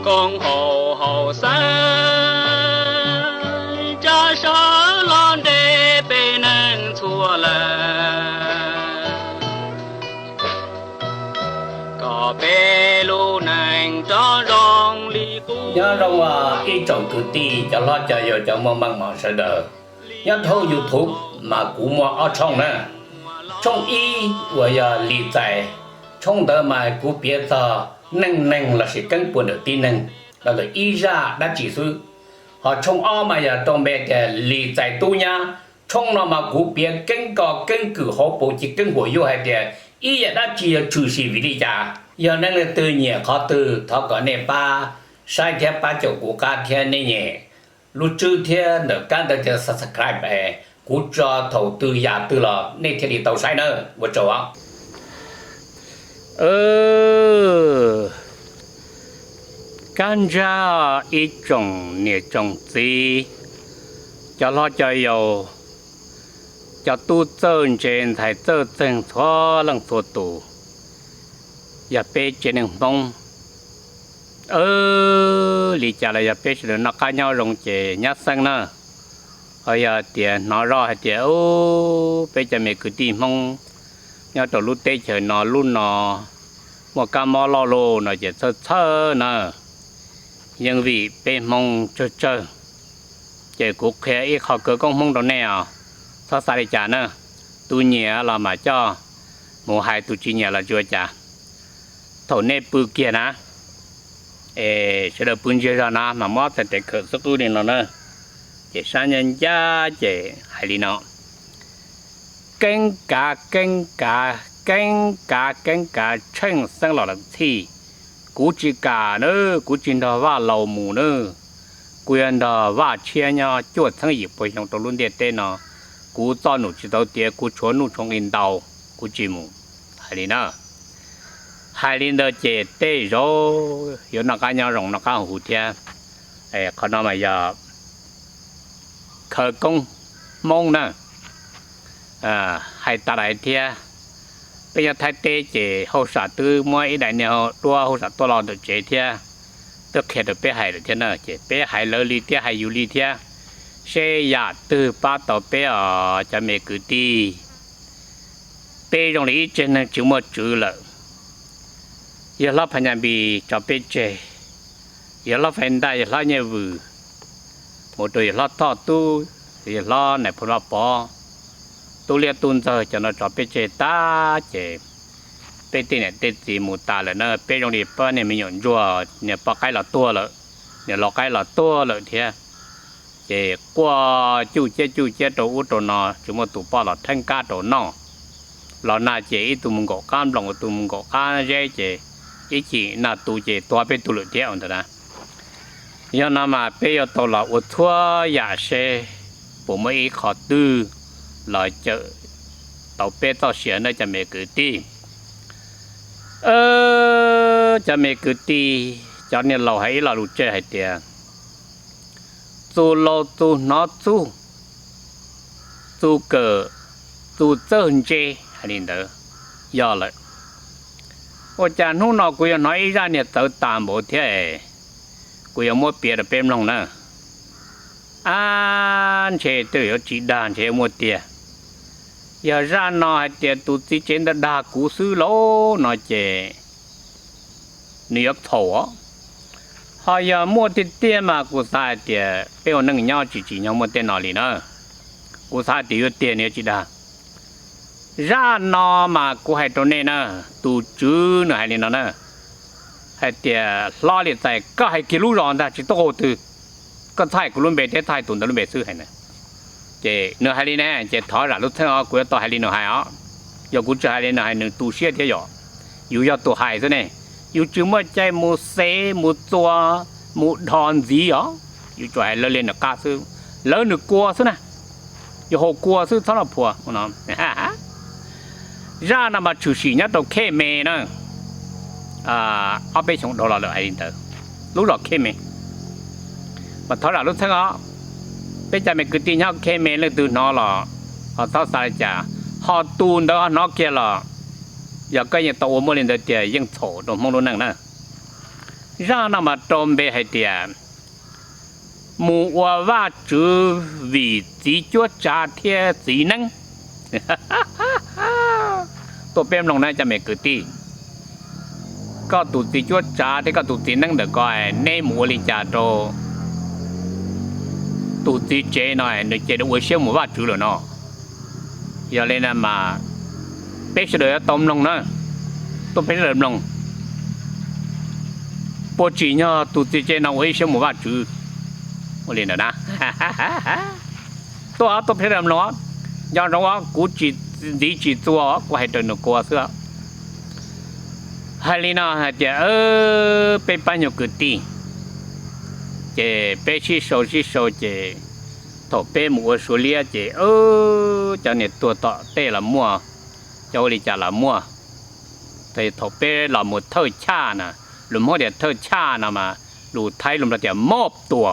Koob haum haum xeeb, tsa sawv los nres peb neeg txhua lawm, kom peb lub neej rov zoo li qub. Nyob zoo ib tsoom kwv tij cov hlob cov yau cov muaj meej mom sawv daws. Nyob rau YouTube mas kuv muaj ob tshooj na. Tshooj ib uas yog Lis Txais, tshooj ntawd mas kuv piav txog neej neeg lossis keeb puas ntawm tib neeg los ntawm ib zaj dab tsi xwb. Ho tshooj ob mas yog rau npe tias Lis Txais Tub Nyab. Tshooj no mas kuv piav keeb koj keeb kwm hauv paus cig keeb huam yuj hais tias ib yam dab tsi yuav tshwm sim vim li cas. Yog nej leej twg nyiam qhov twg thov kom nej pab saib thiab pab caum kuv qab thiab nej nyem lub tswb thiab ntawm kab ntawd tias subscribe es kuv tso thaum twg yam twg los nej thiaj li tau saib nawb. Ua tsaug os. Kab ntsab ib tsoom niam tsoom txiv, cov hlob cov yau, cov tub txawj ntse ntxhais txawj txeeg txhua leej txhua tus, yog peb tsev neeg Hmoob, li cas los yog peb sawv daws noj qab nyob zoo ces nyab xeeb na. Ho yog tias hnov zoj hais tias peb cov me kwv tij Hmoob nyob rau lub teb chaws no lub no muaj kab mob loj loj no ces txhawj txhawj na, yeej vim peb Hmoob tsawg tsawg. Ces kuv qhia ib qho khawv koob Hmoob rau nej os, txhob xav li cas na. Tus nyiam los mas coj mus hais, tus tsis nyiam los tsis ua cas. Thaum nej pw kiag na, es sawv daws pw ntsiag zog na mas muab txhais tes khawm xub qwb li no na, ces sab ncaj ncaj ces hais li no: Keeb kav keeb kav keeb kav keeb kav tsheej xeeb los lawm txhij. Kuv tsis kam na, kuv tsis nrog Vaj Laus mus na. Kuv yuav nrog Vaj Tshiab nyob cuaj txheeb yim puas xyoo rau lub ntiaj teb no. Kuv txoj num tsis tau tiav, kuv tshuav nuj tshuav nqi ntau, kuv tsis mus. Hais li na, hais li ntawd ces tej zaum yuav noj qab nyob zoo noj qab huv thiab. Qhov no mas yog khawv koob Hmoob na. Hais tas lais thiab, peb nyob Thaib teb ces hauj sam twb muab ib daim niag duab hauj sam tuaj los ntawm tsev thiab, twb qhia rau peb hais lawm thiab na, ces peb hais lawv li thiab hais yus li thiab, seb yam twg pab tau peb os cov me kwv tij. Peb zoo li ib tsev neeg tsis muaj tswv lawm. Yawg hlob Phas Nyas Npis tso peb tseg, yawg hlob Fais Ntaj, yawg hlob Nyiaj Vwm, mus rau yawg hlob Thoj Tub, yawg hlob Nais Phoo Vaj Pov, Tub Liab Tub Ntxawg, cov no tso peb tseg tag ces peb tej niam tej txiv mus tas lawm na, peb zoo li pab niag me nyuam ntsuag niag poj qaib los tuag lawm, niag lau qaib los tuag lawm thiab. Ces quaj cuj ciab cuj ciab rau ub rau no, tsis muaj tus poj los theeb kab rau noj. Los nag ces ib tug mus nkaum qab nploos, ib tug mus nkaum qab zeb, ces ib chim nag tu ces tuag peb tug lawm thiab ntawd na. Yog no mas peb yuav tau los ua txhua yam seb puas muaj ib qho twg los cawm tau peb txoj sia nawb cov me kwv tij. Cov me kwv tij, cov niag laus hais ib lo lus tseg hais tias, txus laus txus hnov txuj, txus kawm txus txawj ntse, hais li ntawd yog lawm. Ua cas hnub no kuv yuav hnov ib zaj niag txawv tas npaum thiab es kuv yuav muab piav rau peb mloog na. Ab, ntshe tej yuav tsis dag, ntshe yuav muaj tiag. Yog zaj no hais tias tus txiv tsev ntawd dag kuv xwb lauj no ces nws yuav txhaum os. Ho yog muaj tiag tiag mas kuv xav hais tias peb ua neej nyob tsis tsim nyog muaj tej no li na. Kuv xav hais tias yuav tiag nws yuav tsis dag. Zaj no mas kuv hais rau nej na, tus tswv nws hais li no na, hais tias, Hlob Lis Txais, koj hais kiag lub zos ntag, tsis tau qhov twg, koj txhob hais kuv lub npe thiab, txhob hais tus ntawd lub npe xwb hais na. Ces nws hais li ne, ces thov zam lub txheej os, kuv yuav tau hais li nws hais os. Yog kuv tsis hais li nws hais nws tu siab thiab yom. Yus yog tus hais xwb ne, yus tsis muaj cai mus xev mus txuas mus dhos ntxiv os. Yus tsuas hais lawv li nws qab xwb, lawv nws kua xwb na. Yus haus kua xwb, txhob los phua. Zaj no mas tshwm sim nyob rau Khej Me na. Ob peb xyoo dhau los lawm hais li ntawd, lub zos Khej Me. Mas thov zam lub txheej os, peb cov me kwv tij nyob Khej Me leej twg hnov los ho txhob xav li cas, ho tus ntawd ho hnov kiag los yog koj yeej tau ua muaj li ntawd tiag yeej txhaum rau Hmoob lub neej na. Zaj no mas rau npe hais tias mus ua Vajtswv vim txiv cuab tsav thiab txiv neeb. Tuaj peb mloog na cov me kwv tij, koj tus txiv cuab tsav thiab koj tus txiv neeb ntawm ko, neb mus ua li cas rau tus txiv tsev no nws ces ua siab mus Vajtswv lawm no. Yog li na mas peb sawv daws yuav tau mloog na, tuaj peb sawv daws mloog puas tsim nyog tus txiv tsev no ua ib siab mus Vajtswv. Ua li ntawd na, tuaj, tuaj peb sawv daws mloog, nco ntsoov os, kuv tsis ntxiv tsis txuas, kuv hais raws nws kuv xwb. Hais li no hais tias peb pab nyuag kwv tij, ces peb sib sau sib sau ces thaum peb mus ua Suav liab ces cov niag tuag tom tej los muaj, cov ua li cas los muaj. Thaum peb los mus thawj chaj na, lus Hmoob tias thawj chaj no mas lus Thaib lus Nplog tias มอบตัว.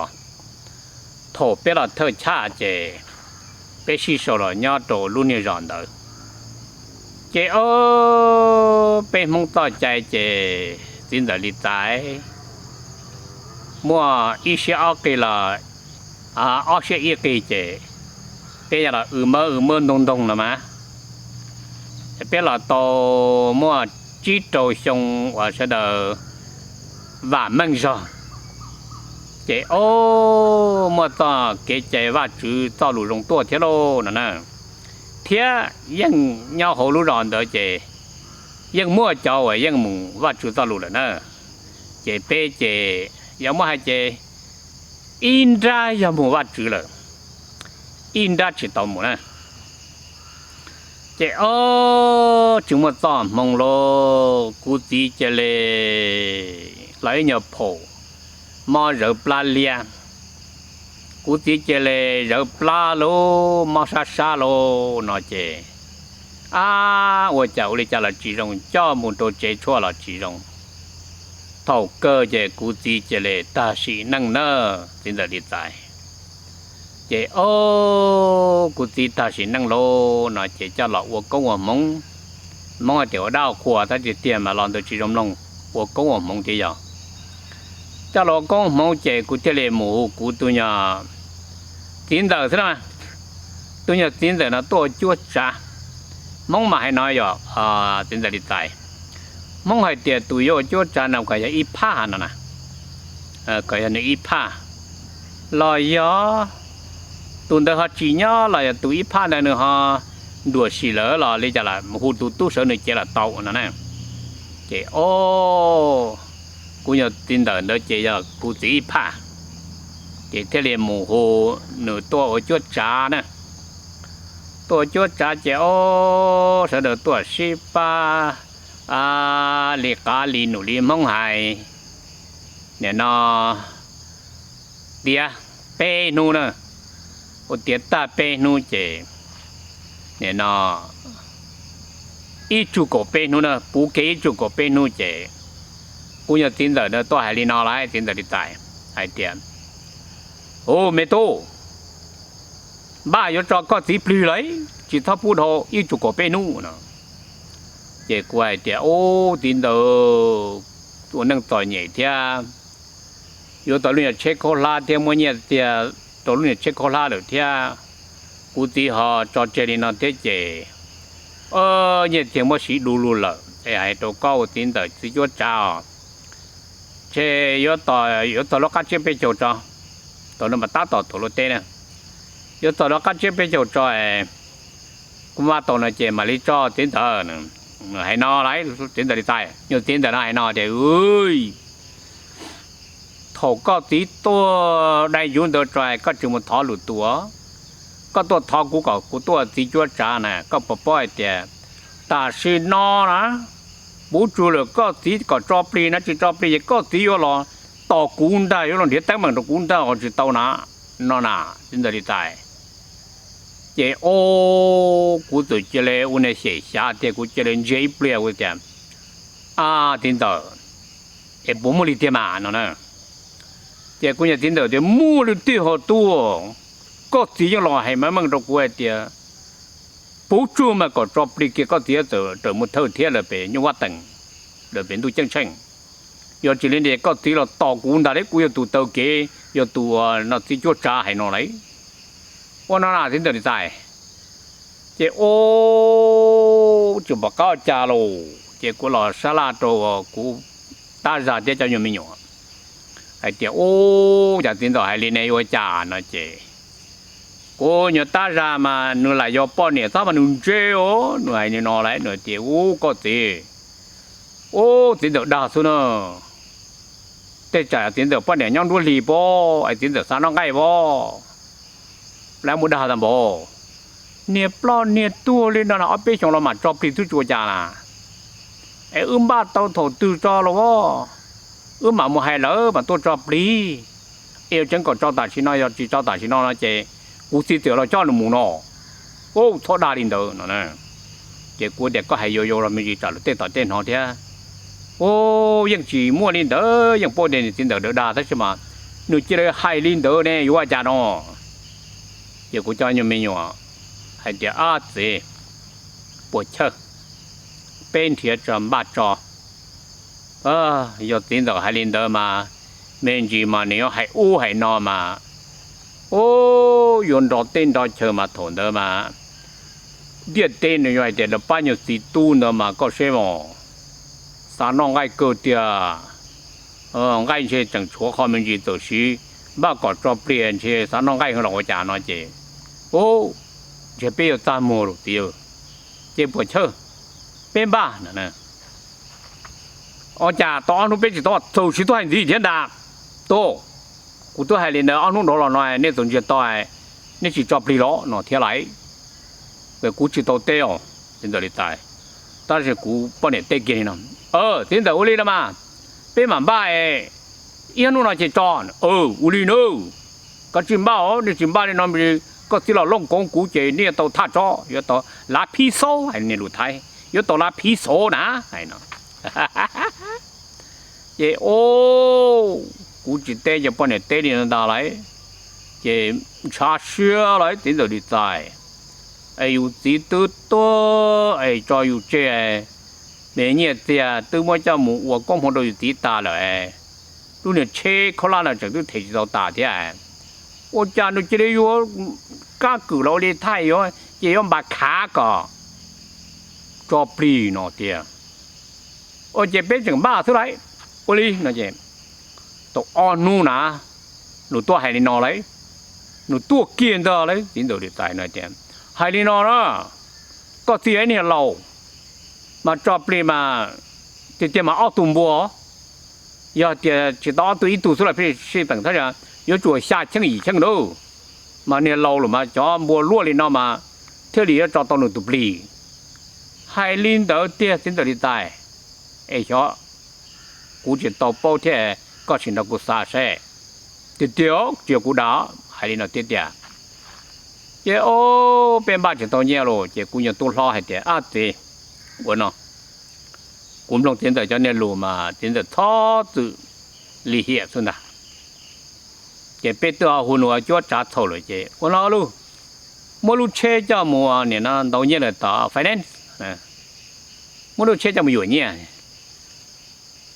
Thaum peb los thawj chaj ces peb sib sau los nyob rau lub niag zos ntawd. Ces o, peb Hmoob txoj cai ces txiv ntxawm li txais, muaj ib siab ob qig los ob siab ib qig ces peb yog los w mab w mab ntoo ntoo no mas, peb los tau muaj tsib rau xyoo uas sawv daws vam meej zog, ces o, muaj txoj kev cai Vajtswv txoj lus zoo tuaj thiab lauj no na. Thiab yeej nyob hauv lub zos ntawd ces yeej muaj cov uas yeej mus Vajtswv txoj lus lawm na. Ces peb ces yog muab hais ces ib nrab yog mus Vajtswv lawm, ib nrab tsis tau mus na. Ces o, tsis muaj txoj hmoo lauj, kuv txiv cia li los ib nyuag phaum mob zawv plab liab, kuv txiv cia li zawv plab lauj, mob sab sab lauj no ces, ab, ua cas ua li cas los tsis zoo, coj mus rau tsev tshuaj los tsis zoo. Thaum kawg ces kuv txiv cia li tag sim neej na, txiv ntxawm li txais. Ces o, kuv txiv tag sim neej lauj no ces coj los ua koob ua hmoov. Hmoob hais tias ua dab ua qhua tab tiag tiag mas los ntawd tsis zoo mloog, ua koob ua hmoov thiab yog coj los ua koob hmoov ces kuv thiaj li mus hu kuv tus nyuag txiv ntxawm xwb na. Tus nyuag txiv ntxawm no tuaj ua cuab tsav. Hmoob mas hais no yog txiv ntxawm li txais, Hmoob hais tias tus yuav ua cuab tsav no kom yog ib phaj no na, kom yog nws ib phaj, los yog tus ntawd ho tsis nyob los yog tus ib phaj ntawd nws ho nruam sim lawm los li cas los hu tus tub sawv nws cev los tau no na. Ces o, kuv nyuag txiv ntxawm ntawd ces yog kuv txiv ib phaj, ces thiaj li mus hu nws tuaj ua cuab tsav na. Tuaj ua cuab tsav ces o, sawv daws tuaj sib pab li qav li num li Hmoob hais, nim no tiav peb hnub na, ua tiav tag peb hnub ces nim no ib tsug kaum peb hnub na, puv kiag ib tsug kaum peb hnub ces kuv nyuag txiv ntxawm na tuaj hais li no lawm, txiv ntxawm li txais hais tias, Ub, me tub, npaj yuav tso koj txiv plig lawm, tsis txhob pub dhau ib tsug kaum peb hnub no. Ces kuv hais tias, Ub, txiv ntxawm, ua neej txom nyem thiab, yuav tau lub nyuag tsheb khaub hlab thiab muab nyiaj tiag rau lub nyuag tsheb khaub hlab lawm thiab, kuv txiv ho tso tseg li no thiab ces nyiaj tiag muab siv du lug lawm es hais rau koj ua txiv ntxawm txiv cuab tsav os, tseg yuav txog lub qab tsiab peb caug tso, thaum no mas tab tom tuam luaj teb na, yuav txog lub qab tsiab peb caug tso es kuv maj tau no ces mam li tso txiv ntxawm. Hais no lawm, txiv ntxawm li txais, nyuag txiv ntxawm no hais no tias, Thaum koj txiv tuaj dai yuv ntawd tso koj tsis mus thov lwm tus, koj tuaj thov kuv kom kuv tuaj ua txiv cuab tsav na, koj puas paub hais tias tam sim no na, puv tsuag lawm koj txiv kom tso plig na, tsis tso plig ces koj txiv yuav los tos kuv ntag, yuav los nrhiav teeb meem rau kuv ntag, ho tsis tau na, no na, txiv ntxawm li txais. Ces o, kuv txawm cia li ua niag xyem xyav tiag, kuv cia li ntsia ib pliag kuv tias, A, txiv ntxawm, es puas muaj li tiag mas no na? Ces kuv nyuag txiv ntxawm tias, Muaj li tiag ho tub, koj txiv yeej los hais meej meej rau kuv hais tias puv tsuag mas kom tso plig kiag, koj txiv txawm raws mus thawj thiab lawm pem nyuj vaj teem, lawm pem ntuj ceeb tsheej. Yog tsis li ntawd koj txiv los tos kuv ntag lauj, kuv yog tus taw kev, yog tus no txiv cuab tsav hais no lauj. Ua no na txiv ntxawm li txais. Ces u, tsis pom qab ua cas los ces kuv los sab laj rau kuv tab zag thiab cov nyuag me nyuam hais tias, u, cas txiv ntxawm hais li ne, yuav ua cas no ces kuv nyuag tab zag mas nws lam yog poj niam txhob mas nws ntse os, nws hais li no lauj, nws tias, u, koj txiv, u, txiv ntxawm dag xwb na. Tej tsam txiv ntxawm poj niam nyob nruab hlis pob es txiv ntxawm xav noj nqaij pob, lawv mus dag tag npaum. Niag ploj niag tuag li no na ob peb xyoos los mam tso plig twb tsis ua cas na. Es wb npaj tau thaum twg tso los as, wb mam mus hais lawv mam tuaj tso plig. Es yog tseev kom tso tam sim no, yog tsis tso tam sim no no ces kuv txiv txawm los coj nws mus no. U, txhob dag li ntawd no. Ces kuv tias koj hais yuav yuav los me ntsis tsam luag tej tom tej hnov thiab. U, yeej tsis muaj li ntawd, yeej paub tias niag txiv ntxawm dag tab sis mas nws cia li hais li ntawd ne, yuav ua cas no. Ces kuv cov nyuag me nyuam hais tias, ab txiv, puas chawj, peb nrhiav tso npaj tso. Yog txiv ntxawm hais li ntawd mas me ntsis mas nws yuav hais ub hais no mas, u, yuav nrov teb nrov chaw mas thaum ntawd mas ntiaj teb no yuav hais tias lawv pab nyuag txiv tub ntawd mas koj saib mas xav noj nqaij kawg tiag. Nqaij ntshe tseem tshuav qho me ntsis txawm siv npaj kom tso plig ntshe xav noj nqaij heev los ua cas no ces, u, ntshe peb yuav txaj muag lawm txiv. Ces puas chawj, peb npaj no. Ua cas tau ob hnub peb tsis tau txaus siv tuaj hais ntxiv thiab ntag. Tuaj, kuv twb hais li ntawd ob hnub dhau los no nej txawm ntsia tau, nej tsis tso plig los no thiab lauj. Kuv tsis tau teb os, txiv ntxawm li txais, tab sis kuv poj niam teb kiag li no. Txiv ntxawm ua li no mas, peb mam npaj ib hnub no ces tso. Ua li na, koj tsis npaj os, nej tsis npaj li no koj txiv los looj koov kuv ces nej yuav tau thaj tso, yuav tau lav phib xaub hais niag lus Thaib, yuav tau lav phib xaub na hais no. Ces o, kuv tsis teb ces poj niam teb li no ntag lauj. Ces ntshav siab lauj txiv ntxawm li txais, es yus txiv twb tuag es tso yus tseg, me nyiaj txiag twb muab coj mus ua koob hmoov rau yus txiv tas lawm, lub niag tsheb khaub hlab no tseem twb them tsis tau tas thiab. Ua cas nws cia li yuav kab kwm los ua li thaij yuav ces yuav npas khav kom tso plig no tiag. Ua ces peb tseem npaj xwb lauj. Ua li no ces tau ob hnub na, nws tuaj hais li no lauj, nws tuaj kiag ntag lauj txiv ntxawm li txais no tias, hais li no na, koj txiv ib niag laus mas tso plig mas tiag tiag mas ob tug npua, yog tias tsis tau ob tug ib tug xwb los pheej sib peem thab, yuav tsum xya cheeb yim cheeb na, mas niag laus lawm mas cov npua luaj li no mas thiaj li yuav tso tau nws tus plig. Hais li ntawd tiag txiv ntxawm li txais, es xyov kuv tsis tau paub thiab, koj sim nrog kuv xav seb. Tiag tiag tsis yog kuv dag, hais li no tiag tiag. Ces o, peb npaj tsis tau nyiaj los ces kuv nyuag tub hlob hais tias, ab txiv, ua no, kuv mloog txiv ntxawm cov niag lus mas txiv ntxawm txhob txwm lim hiam xwb ntag. Ces peb twb ho hu nws ua cuab tsav txhaum lawm ces ua no lauj, muab lub tsheb coj mus nim no ntaus nyiaj lawm tom finance, muab lub tsheb coj mus yuam nyiaj,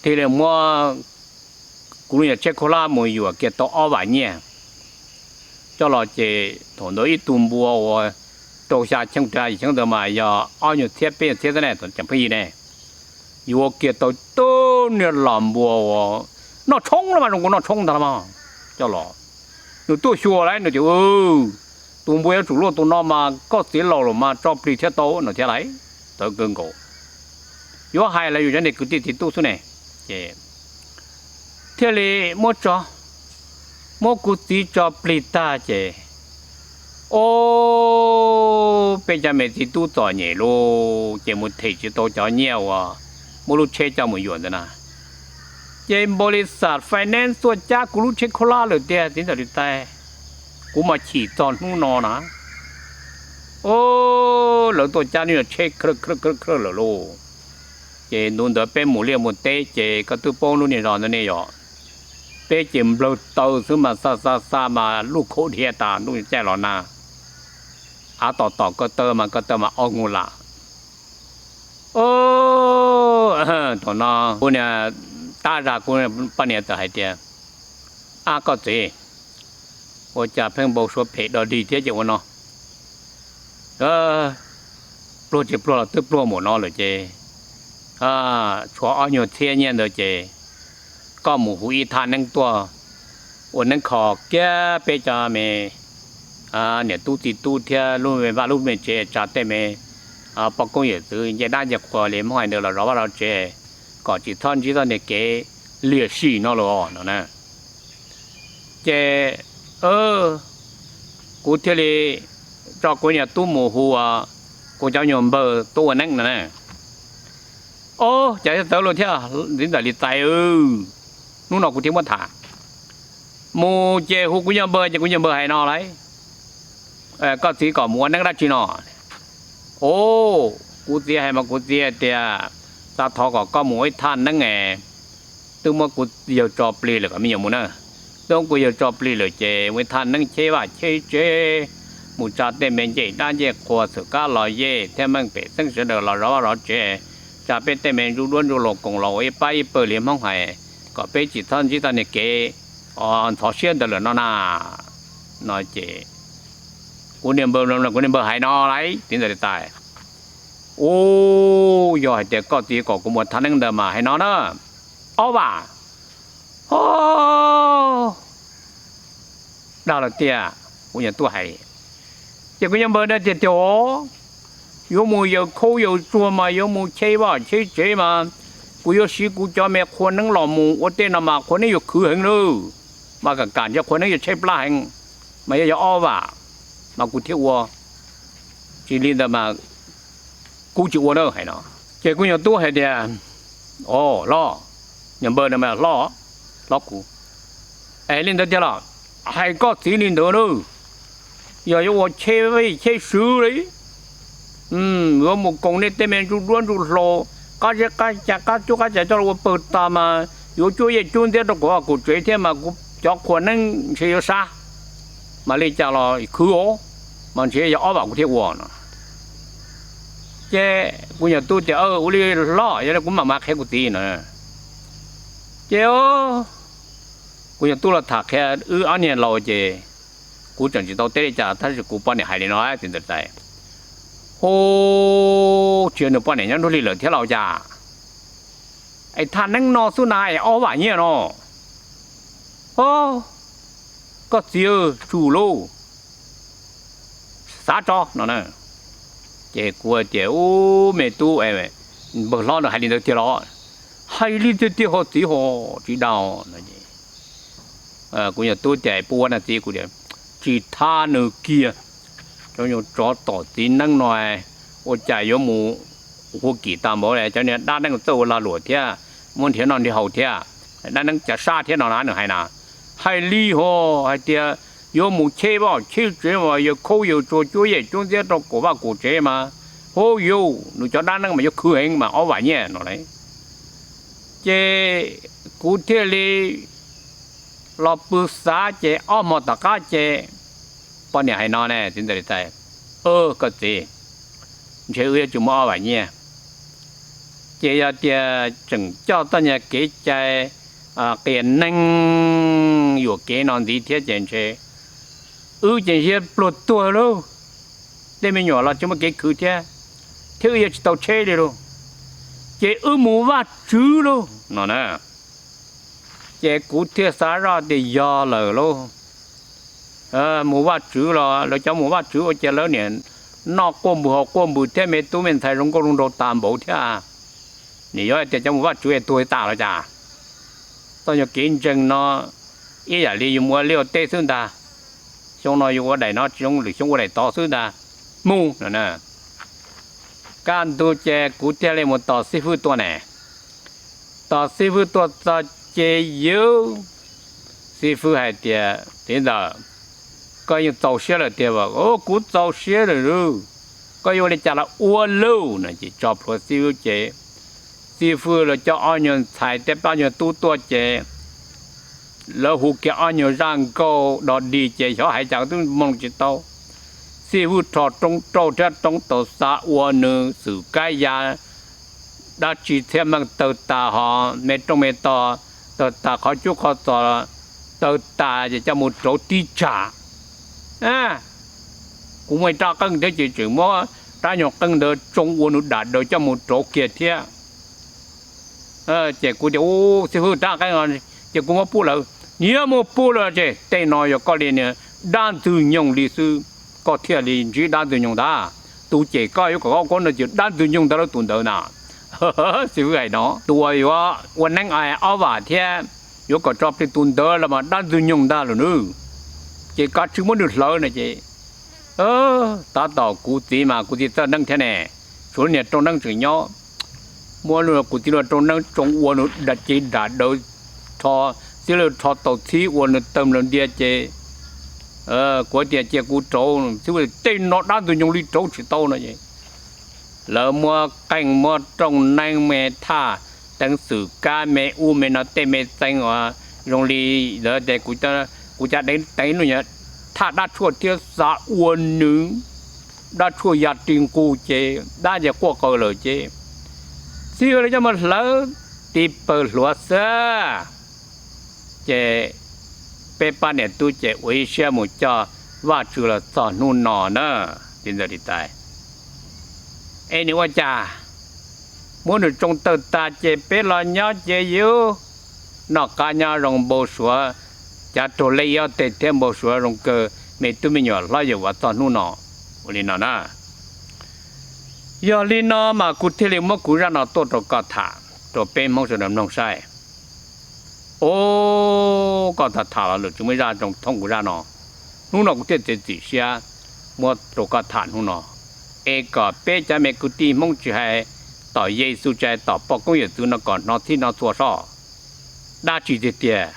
thiaj li muab kuv lub nyuag tsheb khaub hlab mus yuam kiag tau ob vam nyiaj coj los ces thaum ntawd ib tug npua uas rau xya cheeb rau yim cheeb ntawd mas yog ob nyuag txhiab peb nyuag txhiab xwb ne, thaum tseem pheej yig ne. Yuav kiag tau tub niag los npua uas noj tshoob los mas zoo nkaus noj tshoob ntag los mas coj los. Nws tuaj xyuas lauj, nws tias, tus npua yuav tsum luaj tus no mas koj txiv laus lawm mas tso plig thiaj tau no thiab lauj. Txawv kawg nkaus. Yuav hais los yus cov niag kwv tij txiv tub xwb ne. Ces thiaj li muab tso, muab kuv txiv tso plig tag ces, o, peb cov me txiv tub txom nyem lauj, ces mus them tsis tau cov nyiaj uas muab lub tsheb coj mus yuam ntawd na. Ces npaum li xam finance tuaj cab kuv lub tsheb khaub hlab lawm tiag txiv ntxawm li txais, kuv mas chim txog hnub no na. O, lawv tuaj cab lub nyuag tsheb khaub hlab lawm lauj. Ces ntu ntawd peb mus liaj mus teb ces koj twb paub lub niag zos ntawd ne yom. Peb ces nplawg taw xwb mas xa xa xa mas lub khaub dhia tas ntuj caij los nag. Av tom tom ko taw mas ko taw mas ob nkus lam. O, thaum no kuv niag Tab zag kuv poj niam txawm hais tias, Ab koj txiv, ua cas pheej npau suav phem dog dig thiab ces ua no, pluag tsis pluag los twb pluag mus no lawm ces tshuav ob nyuag txhiab nyiaj ntawd ces koj mus hu ib thaj neeb tuaj ua neeb kho kiag peb cov me niam tub txiv tub thiab lub me vaj lub me tsev, tsa tej me poj koob yawm txwv ncej dab ncej qhua li Hmoob hais ntawd los zov vaj zov tsev, kom tsis txhob ntsib txoj niag kev liam sim no los no na. Ces kuv thiaj li tso kuv niag tub mus hu kuv cov nyuag npawg tuaj ua neeb no na. Ob, cas txawv lus thiab, txiv ntxawm li txais, hnub no kuv thiaj muab tham. Mus ces hu kuv nyuag npawg ces kuv nyuag npawg hais no lauj, Koj txiv kom mus ua neeb dab tsi no? Os, kuv txiv hais mas kuv txiv tias, Xav thov kom koj mus ua ib thaj neeb es twb muab kuv yawg tso plig lawm, kom me nyuam mus na. Twb muab kuv yawg tso plig lawm ces ua ib thaj neeb cheb vaj cheb tsev, mus tsa tej me ncej dab ncej qhua, txhawm kab los yej thiab meej pem xeeb sawv daws los zov vaj zov tsev, tsa peb tej me ntsuj duab ntsuj hlauv koom los ua ib pab ib pawg li Hmoob hais, kom peb tsis txhob ntsib txoj niag kev ntxhov siab ntawd lawm no na. No ces kuv niag npawg, kuv niag npawg hais no lauj, txiv ntxawm li txais, Ub, yog hais tias koj txiv kom kuv mus thaj neeb ntawd mas hais no na, ob vam. Os, dag lawm tiag, kuv nyuag tub hais. Ces kuv nyuag npawg na tiag tiag os, yuav mus yawm khaub yawm tsuag mas yuav mus cheb vaj cheb tsev mas kuv yuav siv kuv cov me qhua neeb los mus ua tej no mas qhua neeb yuav khwv heev lawm, mas kam kam ntshe qhua neeb yuav tshaib plab heev, mas yog yog ob vam mas kuv thiaj ua, tsis li ntawd mas kuv tsis ua na, hais no. Ces kuv nyuag tub hais tias, Os, hlob, nyuag npawg no mas hlob, hlob kuv, es li ntawd tiag los hais koj txiv li ntawd na, yog yuav ua cheb vij cheb swv li, yuav mus koom nej tej me ntsuj duab ntsuj hlauv, qab zeb qab ca qab cub qab ca coj los ua pawg tag mas yuav cuab yej cuab ntxiab rau kuv vaj kuv tsev thiab mas kuv cov qhua neeb ntshe yuav sab, mas li cas los khwv os, mas ntshe yog ob vam kuv thiaj ua no. Ces kuv nyuag tub tias, Ua li hlob, yog li kuv mam mam qhia kuv txiv no. Ces kuv nyuag tub los tham qhia wb ob niag laus ces kuv tseem tsis tau teb li cas tab sis kuv poj niam hais li no, txiv ntxawm txais, Hu, tsis yog nws poj niam nyob nruab hli lawm thiab los cas? Es thaj neeb no xwb na es ob vam nyiaj no. Os, koj txiv tsum lauj, xav tso no na. Ces kuv tias, Ub, me tub, npawg hlob no hais li ntawd tiag los? Hais li tiag tiag ho txiv ho, tsis dag no. Kuv nyuag tub tias, Puas ua na txiv? Kuv tias, Tsis thab nws kiag, cov nyuag tsov tom txiv neeb no ua cas yuav mus hu kim tag npaum li, cov niag dab neeb txawj ua lag luam thiab, muab nrhiav noj nrhiav haus thiab, dab neeb cas sab thiab no na, nws hais na. Hais li ho, hais tias yuav mus cheb vaj cheb tsev mas yawg khaub yawg tsuag cuab yej cuab ntxiab rau kuv vaj kuv tsev mas, hu yuav, nws cov dab neeb mas yuav khwv heev mas ob vam nyiaj no lauj. Ces kuv thiaj li los pw xav ces ob hmo tom qab ces poj niam hais no ne, txiv ntxawm li txais, Koj txiv, ntshe wb yuav tsum muab ob vam nyiaj. Ces yog tias tseem coj txoj niag kev cai qias neeg yuam kev no ntxiv thiab ces ntshe wb ces ntshe pluag tuag lauj, tej me nyuam los tsis muaj kev khwv thiab, thiab wb yuav tsis tau tsheb li lauj, ces wb mus Vaj Tswv lauj no na. Ces kuv thiaj xav zoj tias yog lawm lauj. Mus Vaj Tswv los lawv cov mus Vaj Tswv ua cas lawv niam noj quaj npws haus quaj npws thiab me tub me ntxhais zoo nkauj zoo nraug tag npaum thiab. Nim yuav hais tias cov mus Vaj Tswv es tuag tas los cas? Txoj nyuag kev ntseeg no ib yam li yus mus ua liaj ua teb xwb ntag. Xyoo no yus ua daim no tsis zoo lwm xyoo ua daim tod xwb ntag. Mus no na. Kaj ntug ces kuv thiaj li mus tos xib fwb tuaj ne. Tos xib fwb tuaj txog ces yus, xib fwb hais tias, Txiv ntxawm, koj yeej txaus siab lawm tiag as? Kuv txaus siab lawm lauj. Koj yuav ua li cas los ua lauj no ces tso plhuav xib fwb ces xib fwb los coj ob nyuag ntxhais thiab pab nyuag tub tuaj ces lawv hu kiag ob nyuag zaj nkauj dog dig ces xyov hais cas twb mloog tsis tau. Xib fwb rho roob rauj thiab roob taus xa ua nws xwm kab ya dab tsi thiab meej tawg tas hos me rooj me tog, tawg tas qhov cub qhov txos, tawg tas ces coj mus rauv tib tsam. Kuv muaj ib rab qeej thiab ces tseem muab rab nyuag qeej ntawd tsoo ua nws dam daws coj mus rauv kiag thiab. Ces kuv tias, u, xib fwb, rab qeej ces kuv muab pub lawm. Niag muab pub lawm ces tej no yog koj li niag dab ntxwg nyoog li xwb, koj thiaj li ntsib dab ntxwg nyoog ntag. Tus cem koj yuav kom koj ua no ces dab ntxwg nyoog ntag lauj tus ntawd na. Xib fwb hais no, tus uas yuav ua neeb ob vam thiab yuav kom tso plig tus ntawd los mas dab ntxwg nyoog ntag lawm nawb. Ces kav tsij muab nws hlawv no ces, tab tom kuv txiv mas kuv txiv txawj neeb thiab ne, tshuav niag rooj neeb tseem nyob, muab kuv txiv lub rooj neeb tsoo ua nws dam ces dam daws, rho, txiv lawv rho tau txhib ua nws tawg nplaws ntia ces kuv tias cia kuv rauv, txhib ua tej no dab ntxwg nyoog li rauv tsis tau no es lawv muab qeej muab rooj neeb me thaj teev xwm kab me ub me no tej me txee uas zoo li lawv tias kuv cov deev teev no yog thaj dab tshuaj thiab xav ua nws dab tshuaj ya ri nqug ces dab ces quaj qw lawm ces txhib lawv coj mus hlawv tib pawg hluav xwb. Ces peb pab niam tub ces ua ib siab mus coj Vajtswv los txog hnub no na. Txiv ntxawm Lis Tais, es nws ua cas muab nws tsoo tawg tas ces peb los nyob ces yus noj qab nyob zoo npau suav, cav raug lej ib ob teg thiab npau suav zoo kawg me tub me nyuam hlob yawm vas txog hnub no. Ua li no na, yog li no mas kuv thiaj li muab kuv zaj no tuaj rau koj tham, rau peb Hmoob sawv daws mloog saib. Os, koj tham tham los lawm tsis muaj ib zaj zoo thoob kuv zaj no. Hnub no kuv thiaj txiav txim siab muab rau koj tham hnub no, es kom peb cov me kwv tij Hmoob tsis hais tom Yexus tsis hais tom poj koob yawm txwv no kom hnov txhij hnov txhua soj. Dab tsi tiag tiag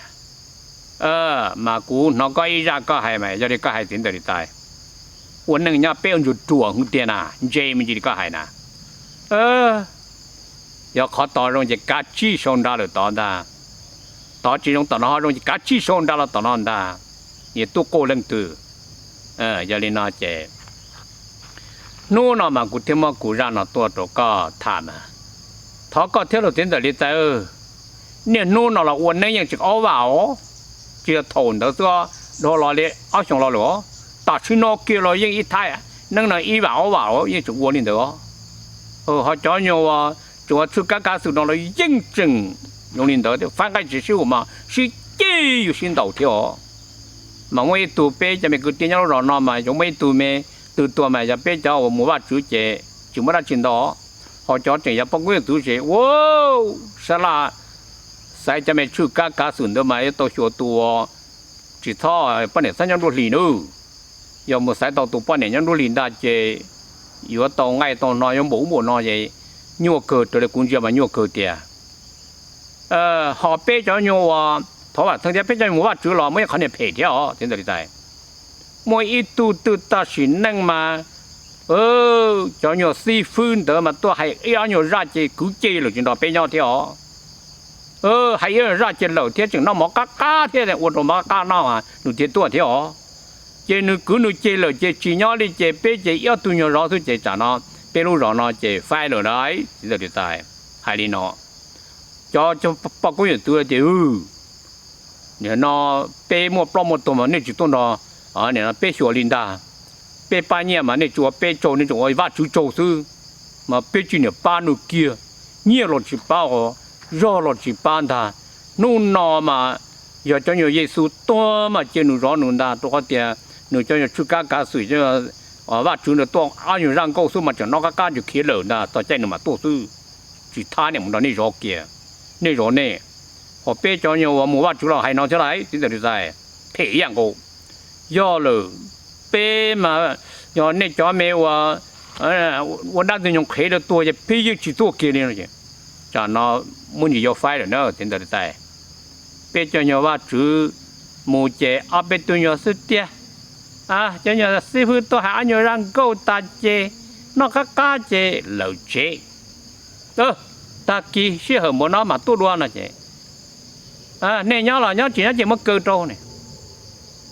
mas kuv hnov koj ib zaj koj hais mas yog li koj hais txiv ntawm Lis Tais, ua neej nyob peb ua ntsuag ruam hwv tiag na, ntse me ntsis li koj hais na. Yog qhov tod zoo ces kav tsij sau nra lawm tod ntag, tod tsis zoo tom no ho zoo ces kav tsij sau nra los tom no ntag, niam tub quj leej twg. Yog li no ces hnub no mas kuv thiaj muab kuv zaj no tuaj rau koj tham mas, thov koj thiab lauj txiv ntxawm Lis Tais, niaj hnub no los ua neeb yeej tseem ob vam os, tsis yog thaum ntawd xwb, dhau los li ob xyoos los lawm os, tam sim no kiag los yeej ib thaj neeb no ib vam ob vam os yeej tseem ua li ntawd os. Ho cov nyuag uas tseem ua tshwj kab kav xwm no los yeej tseem zoo li ntawd thiab, faib nqaij tsis sib haum mas sib ceg yus sib ntaus thiab os. Mas muaj ib tug peb cov me kwv tij nyob lub zos no mas yog muaj ib tug me twg tuag mas yog peb cov uas mus Vajtswv ces tsis muaj dab tsi ntau, ho cov tseem yog poj koob yawm txwv ces ua sab laj xaiv cov me tshwj kab kav xwm ntawd mas yuav tau xyuas tus uas tsis txhob poj niam txhob nyob nruab hlis nawb. Yog mus xaiv tau tus poj niam nyob nruab hlis ntag ces yuav tau nqaij tau no yuav npaum ub npaum no es nyuaj kawg, raws li kuv ntsia mas nyuaj kawg tiag. Ho peb cov nyuag uas thov vam theej thiab peb cov mus Vajtswv los muaj ib qhov niag phem thiab os txiv ntxawm Lis Tais. Muaj ib tug twj tam sim neej mas cov nyuag xib fwb ntawd mas tuaj hais ib ob nyuag zaj ces kwv ceg lawm tsis nrog peb nyob thiab os. Hais ib zaj ces lawm thiab tseem noj mov qab qab thiab ua rau mov qab qab noj nws thiaj tuaj thiab os. Ces nws kwv nws ceg lawm ces tsis nyob li ces peb ces ib ob tug nyuag zov xwb ces tsam no peb lub zos no ces faib lawm na. Txiv ntxawm Lis Tais hais li no, cov poj koob yawm txwv tias, nim no peb muaj ploj muaj tuag mas nej tsis tuaj nrog, nim no peb xyuas li ntag. Peb pab nyiaj mas nej tsis ua peb tsaug, nej tsuas ua Vajtswv tsaug xwb, mas peb tsis niam pab nws kiag, nyiaj los tsis pab os, zog los tsis pab ntag. Hnub no mas yog cov nyuag Yexus tuag mas cia nws zov nws ntag, rau qhov tias nws cov nyuag tshwj kab kav xwm, Vajtswv nws tuaj ob nyuag zaj nkauj xwb mas tseem noj qab qab ntsis khiav lawm ntag, txog caij nws mam tuaj xwb. Tsis thab nej mus nrog nej zov kiag, nej zov nej. Ho peb cov nyuag uas mus Vajtswv los hais no thiab lauj txiv ntxawm Lis Tais, phem ib yam nkaus. Yog lawm, peb mas yog nej cov me uas ua dab ntxwg nyoog qhev rau tuag ces peb yeej tsis tuaj kiag li no ces, tsam no muaj ntsis yuav faib lawm na txiv ntxawm Lis Tais. Peb cov nyuag Vajtswv mus ces ob peb tug nyuag xwb tiag. Cov nyuag xib fwb tuaj hais ob nyuag zaj nkauj tas ces noj qab qab ces lawm tsev. Tag kis sij hawm npaum no mam tuaj dua no ces, nej nyob los nyob, tsis nyob ces muab kaw rau ne.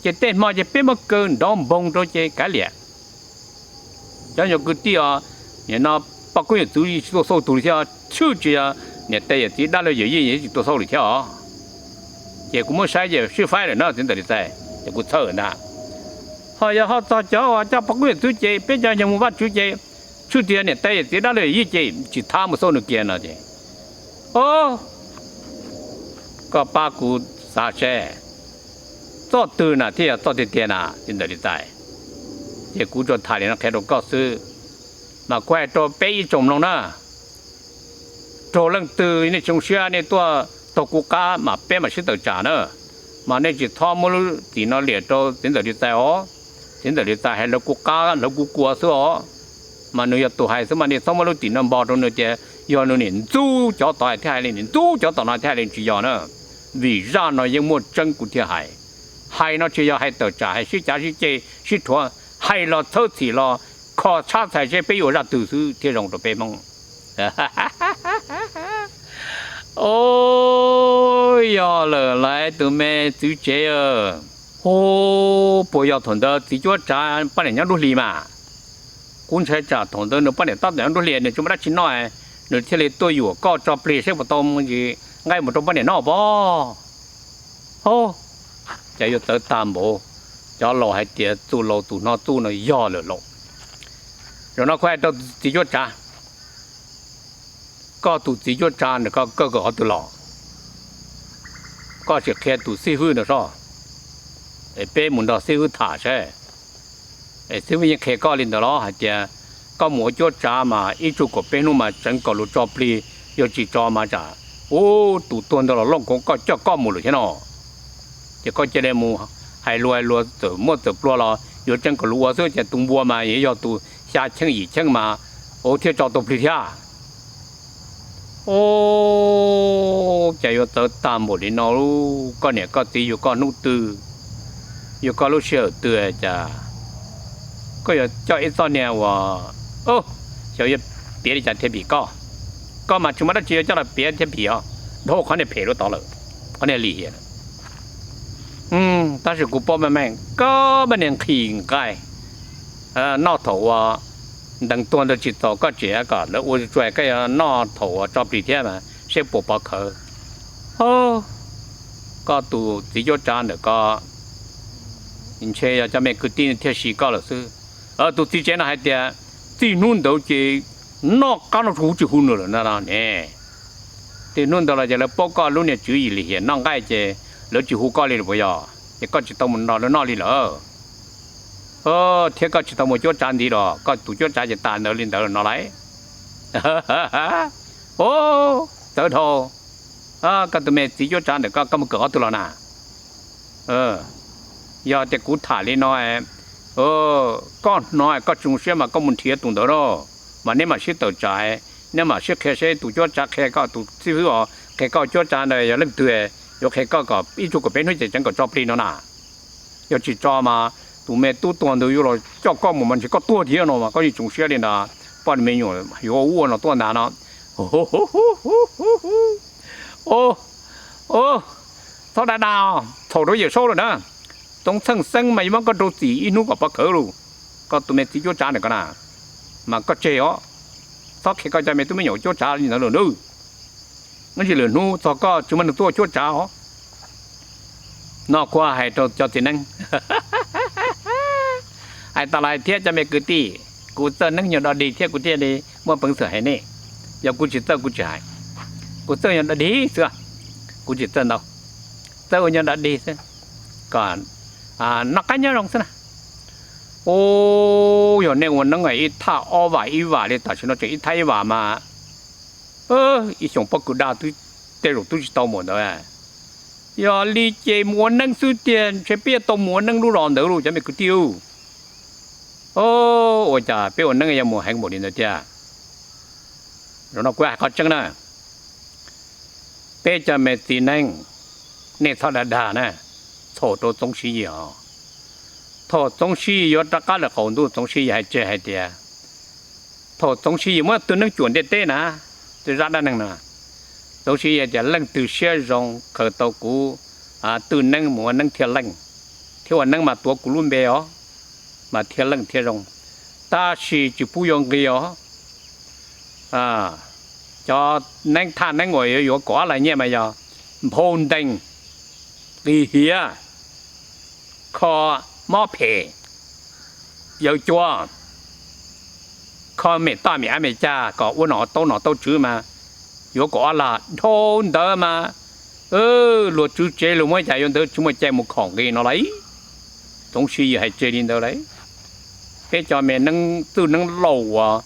Ces tej hmo ces peb muab kaw nrov npoog rau ces kav liam. Cov nyuag kwv tij os, nim no poj koob yawm txwv tsis tuaj xauj tus li thiab, tshwj tsis yog niam tais yawm txiv dab laug yawm yij tsis tuag xauj lwm thiab os. Ces kuv muab saib ces sib faib lawm na txiv ntxawm li txais, ces kuv txhawj ntag. Ho yog ho txog cov uas coj poj koob yawm txwv ces peb cov yog mus Vajtswv ces tshwj tsis yog niam tais yawm txiv dab laug yawm yij ces tsis thab mus xauj nws kiag no ces, o, koj pab kuv xav seb txoj twg na thiaj yog txoj tiag tiag na txiv ntxawm li txais. Ces kuv tsuas tham li no qhia rau koj xwb, mas kuv hais rau peb ib tsoom mloog na, raug leej twg nej tsis zoo siab nej tuaj taug kuv qab mas peb mam sib tawm tsam na. Mas nej tsis txhob muab lub txim no liam rau txiv ntxawm li txais os. Txiv ntxawm li txais hais lawv kuv qab lawv kuv kua xwb os. Mas nws yog tus hais xwb mas nej txhob muab lub txim no npog rau nws tias yog nws niam ntxub cov tod thiaj hais li, niam ntxub cov tom no thiaj hais li, tsis yog na. Vim zaj no yeej muaj tseeb kuv thiaj hais. Hais no tsis yog hais tawm tsam hais sib cav sib ceg sib rhuav, hais los txhawb txhim los kho tshab txhais seb peb yuav ua zaj twg xwb thiaj zoo rau peb Hmoob. O, yog lawm lauj tus me txiv tsev. Hu, puas yog thaum ntawd txiv cuab tsav poj niam nyob nruab hlis mas? Kuv ntshai tsam thaum ntawd nws poj niam tab tom nyob nruab hlis nws tsis muaj dab tsi noj, nws thiaj li tuaj yuam koj tso plig seb puas tau mus ntsis nqaij mus rau poj niam noj pob. Ho, cas yuav txawv tag npaum, cov laus hais tias txuj laus tus hnov txuj no yog lawm lauj. Zaum no kuv hais rau txiv cuab tsav, koj tus txiv cuab tsav ntawm koj kawm qhov twg los? Koj sim qhia tus xib hwb ntawd soj, es peb mus nrog xib hwb tham seb. Es xib hwb yeej qhia koj li ntawd los hais tias koj mus ua cuab tsav mas ib tsug kaum peb hnub mas tseev kom luag tso plig, yog tsis tso mas tsam ub tus tuag ntawd los looj koov koj coj koj mus lawm thiab no. Ces koj cia li mus hais luag hais luag txawm muaj txawm pluag los yuav tseev kom luag ua xwb ces tus npua mas yuav yog tus xya cheej yim cheej mas ua thiaj tso tau plig thiab. O, cas yuav txawv tag npaum li no, koj niam koj txiv yuav koj hnub twg, yuav koj lub sij hawm twg cas koj yuav coj ib txoj niag uas xyov yuav piav li cas thiaj phim koj. Koj mas tsis muaj dab tsi yuav coj los piav thiaj phim os, dhau qhov niag phem lub tod lawm, qhov niag lim hiam. Tab sis kuv paub meej meej koj mas niag nqhis nqaij, noj thaum uas ntees tuag ntawd tsis txaus koj tseem kom lawv ua tsuas koj yuav noj thaum uas tso plig thiab mas seb puas pov khawv. Ho, koj tus txiv cuab tsav ntawm koj ntshe yog cov me kwv tij thiaj siv koj lawm xwb. Tus txiv tsev no hais tias txij hnub ntawd ces noj qab noj tsuag huv tsis hu nws lawm no ne. Txij hnub ntawd los ces lawv paub koj lub niag tswv yim lim hiam noj nqaij ces lawv tsis hu koj li lawm puas yog? Ces koj tsis tau mus nrog lawv noj li lawm, thiab koj tsis tau mus cuab tsav ntxiv los koj tus cuab tsav ces tas ntawd li ntawd no lauj. O, txawv dhau. Koj tus me txiv cuab tsav ntawm koj, koj mus kawm qhov twg los na? Yog tias kuv tham li no, koj hnov koj tsis zoo siab mas koj mus nrhiav tus ntawd lauj, mas neb mam sib tawm tsam, neb mam sib qhia seb tus cuab tsav qhia koj, tus xib hwb os qhia koj cuab tsav ntawd yog leej twg, yuav qhia koj kom ib tsug kaum peb hnub ces tseev kom tso plig no na. Yog tsis tso mas tus me tub tuag ntawd yuav los coj koj mus mas ntshe koj tuag thiab no mas koj yeej tsis zoo siab li ntawd. Poj niam me nyuam yuav ua ub ua no tuaj ntag no. O, o, txhob dag dag, txhaum rau Yawm Saub lawm na. Txoov Txheej Xeeb mas yuav muab koj rau txim ib hnub kom pov khawv lauj. Koj tus me txiv cuab tsav ntawm koj na, mas koj tseg os, txhob qhia koj cov me tub me nyuam cuab tsav li ntawd lawm nawb. Ib ntsis lwm hnub txog koj tsis muaj neeg tuaj cuab tsav os. No kuv hais rau cov txiv neeb. Hais tas los hais thiab cov me kwv tij, kuv txawj neeb nyuag dog dig thiab kuv thiaj li muaj peev xwm hais nej. Yog kuv tsis txawj kuv tsis hais, kuv txawj nyuag dog dig xwb, kuv tsis txawj ntau, txawj ua nyuag dog dig xwb, kom noj qab nyob zoo xwb na. O, yog nej ua neeb ib thaj ob vam ib vam li tam sim no tseem ib thaj ib vam mas ib xyoos pob kws daj twb, tej zaum twb tsis tau mus ntawd. Yog li ces mus ua neeb xwb tiag ntshe peb yuav tau mus ua neeb lub zos ntawd lauj cov me kwv tij. Ua cas peb ua neeb yuav mus heev npaum li ntawd tiag? Zaum no kuv hais qhov tseeb na, peb cov me txiv neeb, nej txhob dag dag na, txhaum rau Txoov Siv Yis os. Thaum Txoov Siv Yis yuav rov qab lawm qaum ntuj Txoov Siv Yis hais tseg hais tias, thaum Txoov Siv Yis muab twj neeb cuam ntiaj teb na, twb zaj dab neeg no, Txoov Siv Yis tias leej twg siab zoo khaws tau kuv twj neeb mus ua neeb thiaj leej, thiab ua neeb mas tuav kuv lub npe os, mas thiaj leej thiaj zoo, tab sis tsis pub yuav nqi os. Cov neeb thaj neeb uas yuav yuav kaum ob lab nyiaj mas yog nphau ntees, qis hiav, kho mob phem, yawg cuab, kho mem toj mem av mem cag kom ua nom taub nom taub tswv mas yuav kaum ob lab. Dhau ntawd mas luag tswv tsev luag muab cas yuav ntawd tsis muaj cai mus khom nqi no lauj. Txoov si yws hais tseg li ntawd lauj. Peb cov me neeb txwj neeb laus uas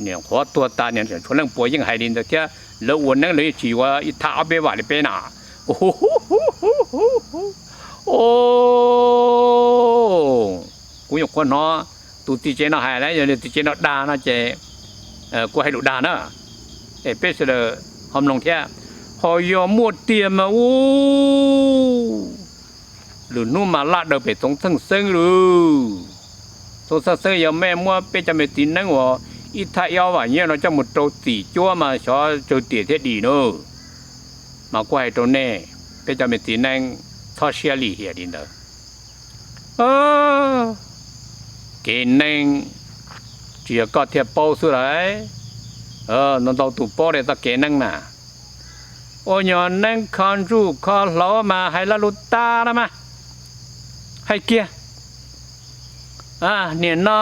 niam qhuav tuag tas niam tshuav leej puas yeej hais li ntawd thiab, lawv ua neeb lawv yeej tsis yuav ib thaj ob peb vam li peb na. Kuv nyuam qhuav hnov tus txiv tsev no hais na, yog txiv tsev no dag no ces kuv hais lus dag na, es peb sawv daws ho mloog thiab. Ho yog muaj tiag mas u, lwm hnub mas laj daws pem Txoov Txheej Xeeb lawm. Txoov Txheej Xeeb yog mej muab peb cov me txiv neeb uas ib thaj ib ob vam nyiaj no coj mus rau txim cuab mas xyov tsawg tiam thiab dim na. Mas kuv hais rau nej, peb cov me txiv neeb txhob siab lim hiam li ntawd. Kev neeb tsis yog koj thiaj paub xwb lauj. Ntau ntau tus paub li txoj kev neeb na. Ua nyuag neeb kho ntsuj kho hlauv mas hais lo lus tag los mas. Hais kiag, niam no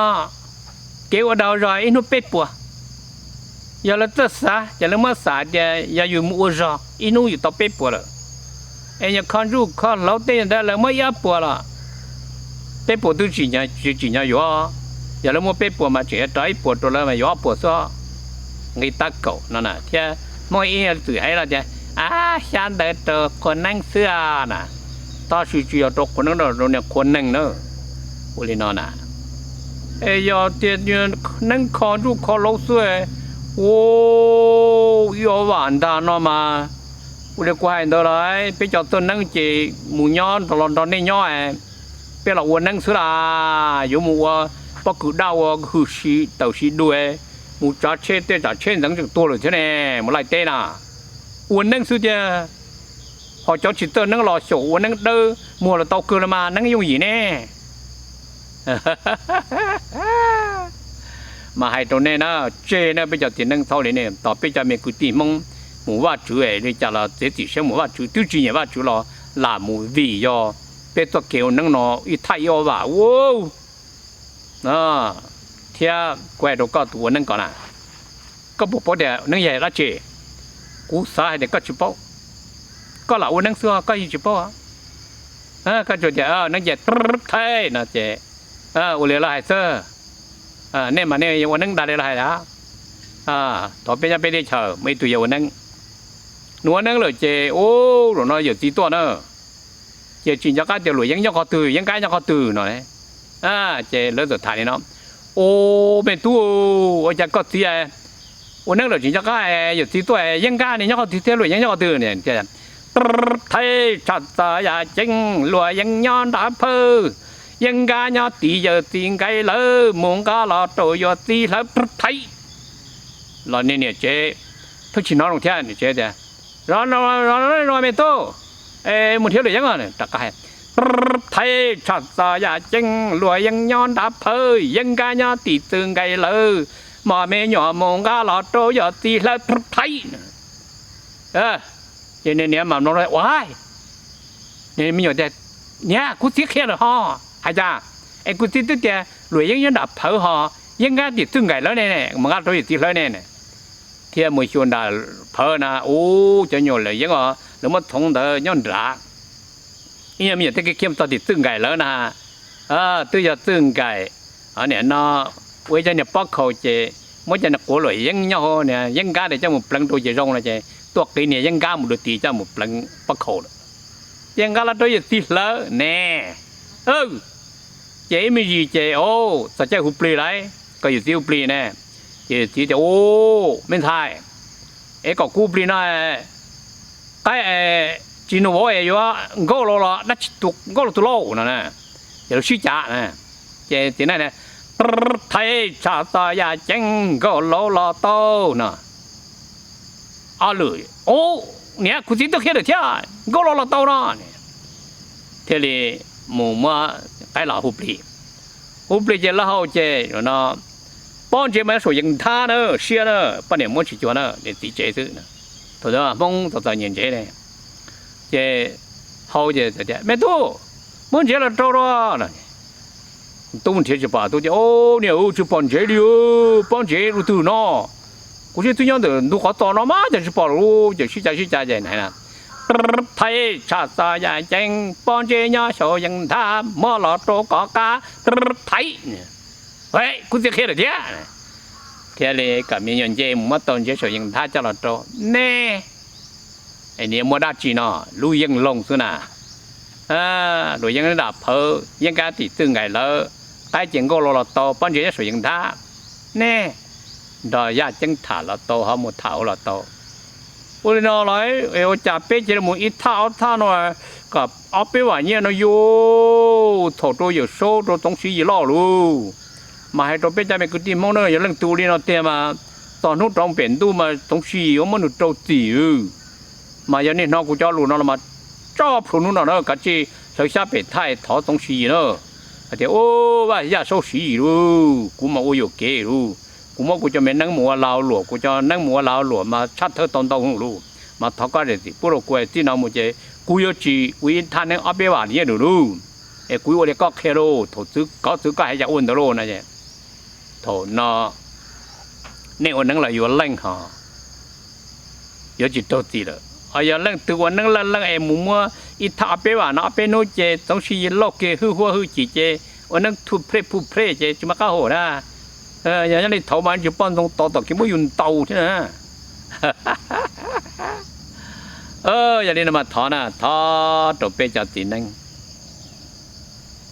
kev ua dag zog ib hnub peb puas. Yog lawv txawj xav ces lawv muab xav tias yog yus mus ua zog ib hnub yus tau peb puas lawm. Es nyuag kho ntsuj kho hlauv tej ntawd lawv muab ib ob puas los peb puas twb tsis tsim nyog yuav. Yog lawv muab peb puas mas tseem yuav rov ib puas rau lawv mas yuav ob puas xwb. Nqi tab kaum no na thiab Hmoob ib txwm hais los tias, ab, xyab ntawv rau qhua neeb xwb na. Tab sis tsis yog rau qhua neeb, rau niag qhua neeg na. Ua li no na, es yog tias neeb kho ntsuj kho hlauv xwb, ua, ib ob vam ntag no mas. Ua li kuv hais ntawd lauj, peb cov txwj neeb ces mus nyob nrog los nrog nej nyob, peb los ua neeb xwb las, yuav mus ua pob kws daj ua hwj si tawm si dua, mus tsav tsheb tej tsav tsheb ntxeev tseem tuag lawm thiab ne, mus laij teb na. Ua neeb xwb tiag, ho cov tsis txawj neeb los xyaum ua neeb dawb muag los tau kawg los mas neeb yooj yim ne. Mas hais rau nej na, tseg na peb cov txiv neeb txhob li ne, tos peb cov me kwv tij Hmoob mus Vajtswv es li cas los txiav txim siab mus Vajtswv, twb tsis nyiam Vajtswv los lam mus vim yog peb txoj kev ua neeb no ib thaj ib ob vam ua. Thiab kuv hais rau koj tus ua neeb ko na, koj puas paub tias neeb yog dab tsi? Kuv xav hais tias koj tsis paub, koj lam ua neeb xwb koj yeej tsis paub. Koj tsuas tias neeb ces thaib no ces ua li lawv hais xwb. Nej mas nej ua neeb dag li lawv hais a. Thaum peb nyob peb teb chaws muaj ib tug yawg ua neeb, nws ua neeb lawm ces ub, zaum no yawm txiv tuaj na, ces tsis nco qab tias luam yeeb nyob qhov twg, yeeb kab nyob qhov twg no. Ces lawv txawm tham li no, ua, me tub, ua cas koj txiv ua neeb lawm tsis nco qab yawm txiv tuaj, yeeb kab ne nyob qhov twg thiab luam yeeb nyob qhov twg? Thaib tshaj txog yam ceeb, luam yeeb nyob nram phawj, yeeb kab nyob tim yawm txiv nqaij lawm, mus nqa los rau yawm txiv hlawv thaib. Los niag niam tsev pheej tsis hnov zoo thiab, niam tsev tias, zov, zov me tub, mus nrhiav luam yeeb rov qab. Thaib tshaj txog yam ceeb, luam yeeb nyob nram phawj, yeeb kab nyob tim txwj nqaij lawm, mos me nyuam mus nqa los rau yawm txiv hlawv thaib. Ces niag niam mam mloog ua, niag me nyuam tias, niam, kuv txiv qhia lawm ho, hais cas es kuv txiv twb tias luam yeeb nyob nram phawj ho, yeeb kab tim txwj nqaij lawm ne, mus nqa rau yawm txiv hlawv ne. Thiab mus xyuas nram phawj na, ub, cov nyuag luam yeeb os lawv muab txhoov ntawd nyob nrad. Ib nyuag me nyuam thiaj khiav mus txog tim txwj nqaij lawm na. Twb yog txwj nqaij, niam no ua ib cov niag pob khau ces muab cov niag quav luam yeeb nyob hauv niag yeeb kab coj mus pleev rau ces zoo no ces tuaj qiv niag yeeb kab mus dua tid coj mus pleev pob khau lawm. Ces nqa los rau yawm txiv hlawv ne. Ces ib me ntsis ces, o, txog caij hu plig lawm, kom yawm txiv hu plig ne. Ces yawm txiv tias, u, me ntxhais, es kom kuv hu plig no, qaib tsis nug vauv es yuav nkauj laus los dab tsi, nkauj laus tus lauj no. Ces lawv sib cav, ces txiv neej, thaib tshaj txog yam ceeb, nkauj laus los tau no. Ob lwm, u, niam, kuv txiv twb qhia lawm thiab, nkauj laus los tau no. Thiaj li mus muab qaib los hu plig. Hu plig ces lawv hau ces no, Pob ntsev mas nyob saum yees nthab na, siab na, poj niam muab tsis cuag na, niam txiv tsev xwb. Thaum ntawd Hmoob txom txom nyem ntsev ne, ces hau ces tias, Me tub, muab ntsev los rau dua. Tub nrhiav tsis pom, tub tias, Niam, tsis pom ntsev li, pob ntsev lub twg no? Kuv twb nyob ntawm ntug qhov tos no mas cas tsis pom lawm. Ces sib cav sib cav ces na, Thaiv tshaj xov yaj ceeb, pob ntsev nyob saum yees nthab, muab los rau koj qab. Thaiv, kuv txiv qhia lawm thiab. Thiaj li kom me nyuam nce mus muab tau ntsev saum yees nthab coj los rau. Nej, niam, muaj dab tsi no? Lub yeej loog xwb na. Luam yeeb dam phawv, yeeb kab tim txwj nkaim lawv, qaib ces nkauj los los tau, pob ntsev nyob saum yees nthab. Nej, nrog yaj ceeb tham los tau, ho mus tham hauv los tau. Ua li no los ua cas peb cia li mus ib thaj ob thaj no kom ob peb vam nyiaj no yus thaum rau Yawm Saub rau Txoov Siv Yis loj lawm. Mas hais rau peb cov me kwv tij Hmoob na, yog leej twg ua li no tiag mas txog hnub rov pem ntuj mas Txoov Siv Yis yuav muab nws rau txim. Mas yog nej hnov kuv cov lus no los mas tso plhuav hnub no na, kav tsij hlawv xyab pem thaj thov Txoov Siv Yis na. Hais tias, Ub, Vaj Yaj Saub Siv Yis lauj, kuv mas ua yuam kev lauj, kuv muab kuv cov me neeb mus ua lag ua luam, kuv cov neeb mus ua lag ua luam mas tshaj thawj tau ntau lauj, mas thov koj zam txim pub rau kuv, txij no mus ces kuv yuav tsis ua ib thaj neeb ob peb vam nyiaj lawm lauj, es kuv yuav ua li koj qhia lauj, thaum txwv koj txwv koj hais yam ua ntawd lauj no. Thaum no nej ua neeb los yuav leej ho yuav tsis raug txim lawm. Ho yog leej twg ua neeb leej leej es mus muab ib thaj ob peb vam no ob peb hnub ces Txoov Siv Yis lauj kiag hwj huab hwj chim ces ua neeb thuj prej phuj prej ces tsis muaj qab hau na. Yog nyob li thaud mas tsis poj ntxoog tod tom kev muab yus ntaus thiab na. Yog li no mas thov na, thov rau peb cov txiv neeb,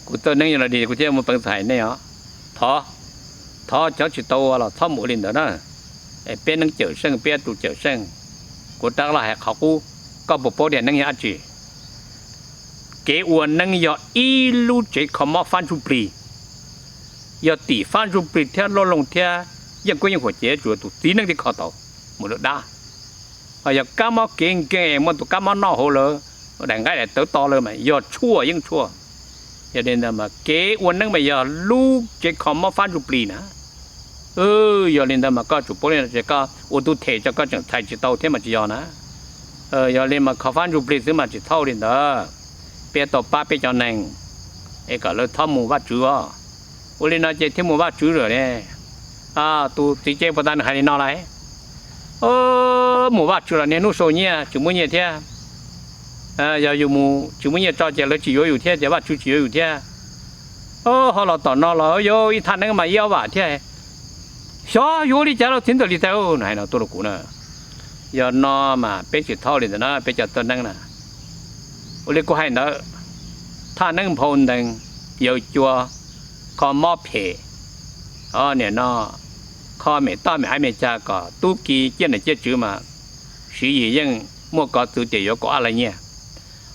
kuv txawj neeb yog los dig kuv thiaj muaj peev xwm hais nej os. Thov, thov cov tsis tau ua los txhob mus ua li ntawd na. Peb neeb cawm seej, peb tus cawm seej. Kuv rov los hais qhov qub, koj puas paub tias neeb yog dab tsi? Kev ua neeb yog ib lub tsev kho mob fab ntsuj plig. Yog tim fab ntsuj plig thiab loj loog thiab yeej kuab yeej huam ces tsuas tus txiv neeb thiaj kho tau, mus lawm dab. Ho yog kab mob kev nkeeg es muaj tus kab mob noj hauv lawm, daim nqaij daim tawv to lawm mas yog tshuaj yeeb tshuaj. Yog li ntawd mas kev ua neeb mas yog lub tsev kho mob fab ntsuj plig na. Yog li ntawd mas koj tsum paub li no ces koj ua tub them tso koj tseem txhais tsis tau thiab mas tsis yog na. Yog li mas kho fab ntsuj plig xwb mas tsis txhob ua li ntawd. Peb tau pab peb cov neeg es kom lawv txhob mus Vajtswv os. Ua li no ces thiaj mus Vajtswv lawm ne. Tus txiv tsev puas tas nws hais li no lauj? Mus Vajtswv los niaj hnub sau nyiaj tsis muaj nyiaj thiab. Yog yus mus tsis muaj nyiaj tso ces lawv tsis yuav yus thiab ces Vajtswv tsis yuav yus thiab. Ho los tom no los yuav ib thaj neeb mas ib ob vam thiab. Xyov yuav ua li cas los txiv ntxawm Lis Xais, nws hais no tuaj rau kuv na. Yog no mas peb tsis txhob li ntawd na peb cov txawj neeb na. Ua li kuv hais ntawd, thaj neeb nphau ntees, yawg cua, kho mob phem, nim no kho mem toj mem ab me cas kom tub ki ciaj nam ciaj tswv mas Siv Yis yeej muaj kov txwv tias yuav kaum ab lab nyiaj.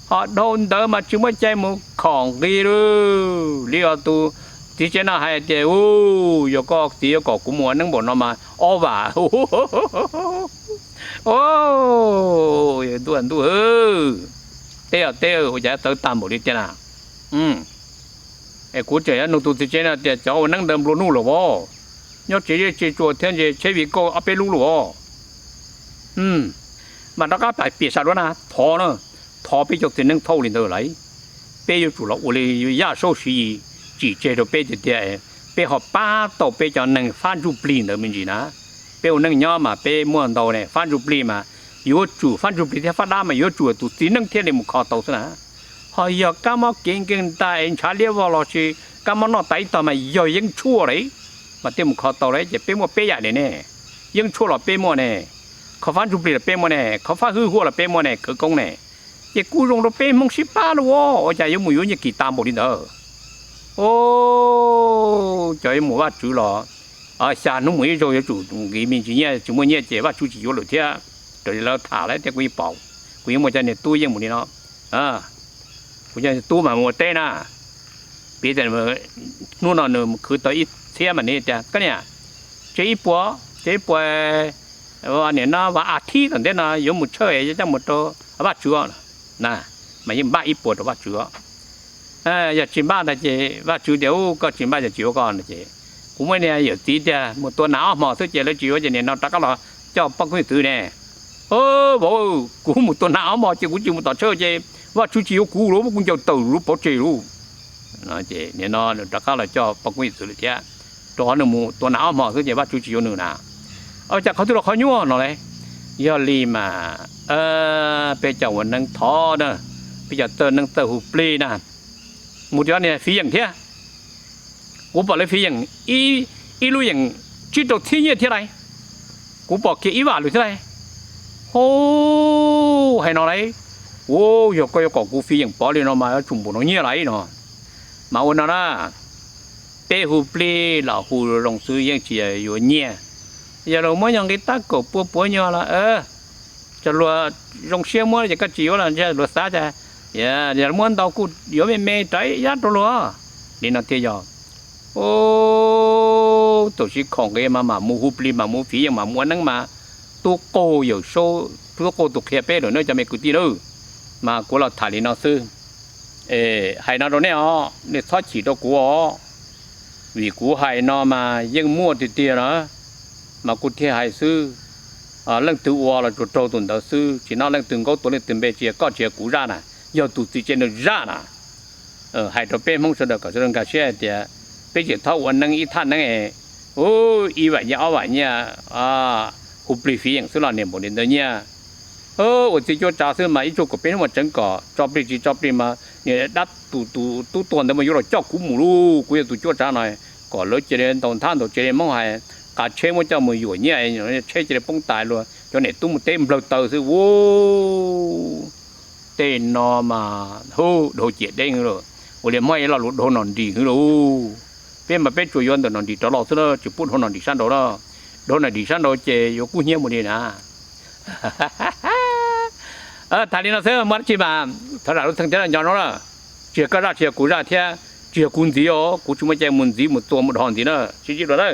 Ho dhau ntawd mas tsis muaj cai mus khom nqi li. Li os tus txiv tsev no hais tias, u, yog koj txiv yuav kom kuv mus ua neeb npaum no mas ob vam. Ntuj ntuj, teb os teb, ua cas txawv tag npaum li tiag na. Es kuv tseem yuav nug tus txiv tsev no tias cov ua neeb ntawd nplua nuj lawm as, nyob tsev zej tsev tsuas thiab ntshe tsheb vij kauj ob peb lub lawm as. Mas rov qab pais piam sam duab na, thov na, thov peb cov txiv neeb txhob ua li ntawd lawm. Peb yuav tsum los ua li Yaj Saub Siv Yis tsim tseg rau peb tiag tiag, peb ho pab tau peb cov neeg fab ntsuj plig ntawd me ntsis na. Peb ua neej nyob mas peb muaj ntau ne, fab ntsuj plig mas yuav tsum, fab ntsuj plig thiab fab dab mas yuav tsum tus txiv neeb thiaj li mus kho tau xwb na. Ho yog kab mob kev nkeeg tas es ntshav liab vog los sis kab mob noj tas ib tog mas yog yeeb tshuaj lawm mas thiaj mus kho tau lawm. Ces peb muaj peb yam li ne, yeeb tshuaj los peb muaj ne, kho fab ntsuj plig los peb muaj ne, kho fab hwj huam los peb muaj ne, khawv koob ne. Ces kuj zoo rau peb Hmoob sib pab lauj, ua cas yuav mus yuav nyiaj kim tas npaum li ntawd. O, cov yuav mus Vajtswv los xya hnub mus ib zaug yuav tsum nqis me ntsis nyiaj, tsis muaj nyiaj ces Vajtswv tsis yuav lawm thiab. Raws li lawv tham lawm thiab kuv yeej pom, kuv yeej muaj cov niag tub yeej mus li no. Kuv cov tub mas mus ua teb na, piv tias hnub no nws khwv tau ib txhiab mas nws tias, koj niam, tseg ib puas, tseg ib puas, nim no vas a thib tom ntej no yuav mus tshawj yuav coj mus rau Vajtswv na, mas yeej npaj ib puas rau Vajtswv. Yog tsis npaj ntag ces Vajtswv tias, u, koj tsis npaj ces tsis yuav koj no ces Kuv muaj niag yawm txiv tiag mus tua nas ob hmo xwb ces lawv tsis yuav ces nim no rov qab los coj poj koob yawm txwv ne. Vauv, kuv mus tua nas ob hmo ces kuv tsis mus tom tsheb ces Vajtswv tsis yuav kuv lawm, kuv ncaws tawm lub pov tseg lawm. Nim no rov qab los coj poj koob yawm txwv lawm thiab, rau qhov nws mus tua nas ob hmo xwb ces Vajtswv tsis yuav nws na. Cas qhov twg los qhov nyuaj no lauj? Yog li mas peb cov ua neeb thov na, peb cov txawj neeb txawj hu plig na, mus rau niag fiv yeem thiab. Kuv pom lawv fiv yeem ib lub yeem tsib rau txhiab nyiaj thiab lauj. Kuv pom kiag ib vam lawm thiab lauj. Hos, hais no lauj, ua yog koj yuav kom kuv fiv yeem pov li no mas yuav tsum npaum no nyiaj lauj no. Mas ua no na, peb hu plig los hu zoo xwb yeej tsis yuav nyiaj. Yog luag muab yog nqi tab kaum pua puav nyuag los, cov luag zoo siab muab ces koj tsis yuav los ntshe luag xav tias yog muab ntau kuj yuav me me rau ib yam rau luag. Li no thiaj yog. Ub, tam sim khoom nqi mas mam mus hu plig mam mus fiv yeem mam mus ua neeb mas tub qaug Yawm Saub, tub qaug tus qhia peb lawm na cov me kwv tij lauj. Mas kuv los tham li no xwb. Hais no rau nej os, nej txhob chim rau kuv os, vim kuv hais no mas yeej muaj tiag tiag na. Mas kuv thiaj hais xwb. Leej twg ua los tsuas raug tus ntawd xwb, tsis no leej twg nkaub tua leej twg npe, tsis yog koj tsis yog kuv zaj na, yog tus txiv tsev nws zaj na. Hais rau peb Hmoob sawv daws kom sawv daws nkag siab hais tias peb tseem txhob ua neeb ib thaj neeb, ib vam nyiaj ob vam nyiaj, hu plig fiv yeem xwb los niam npaum li ntawd nyiaj. Ua txiv cuab tsav xwb mas ib tsug kaum peb hnub mas tseev kom tso plig tsis tso plig mas niam dab tus tus tub tuag ntawd mas yuav los coj kuv mus lauj, kuv yog tus cuab tsav no, kom lawv cia li ntaus nthab ntaus tsev li Hmoob hais, qav tsheb muab coj mus yuam nyiaj, tsheb cia li poob tas luag cov niam tub mus teb nplawg taw xwb ua. Tej no mas hu dhau ciam deb hwv lauj, ua li Hmoob ib lo lus dhau nom nris hwv lauj. Peb mas peb tsuas yuav ntawm nom nris rov los xwb na, tsis pub dhau nom nris sab nraud na. Dhau nom nris sab nraud ces yuav kub hnyiab mus li na. Tham li no xwb, muaj dab tsi mas thov zam lub txim thiab nco no na. Tsis yog koj zaj tsis yog kuv zaj thiab tsis yog kuv ntxiv os, kuv tsis muaj cai mus ntxiv mus tua mus dhos ntxiv na, sib ntsib dua na.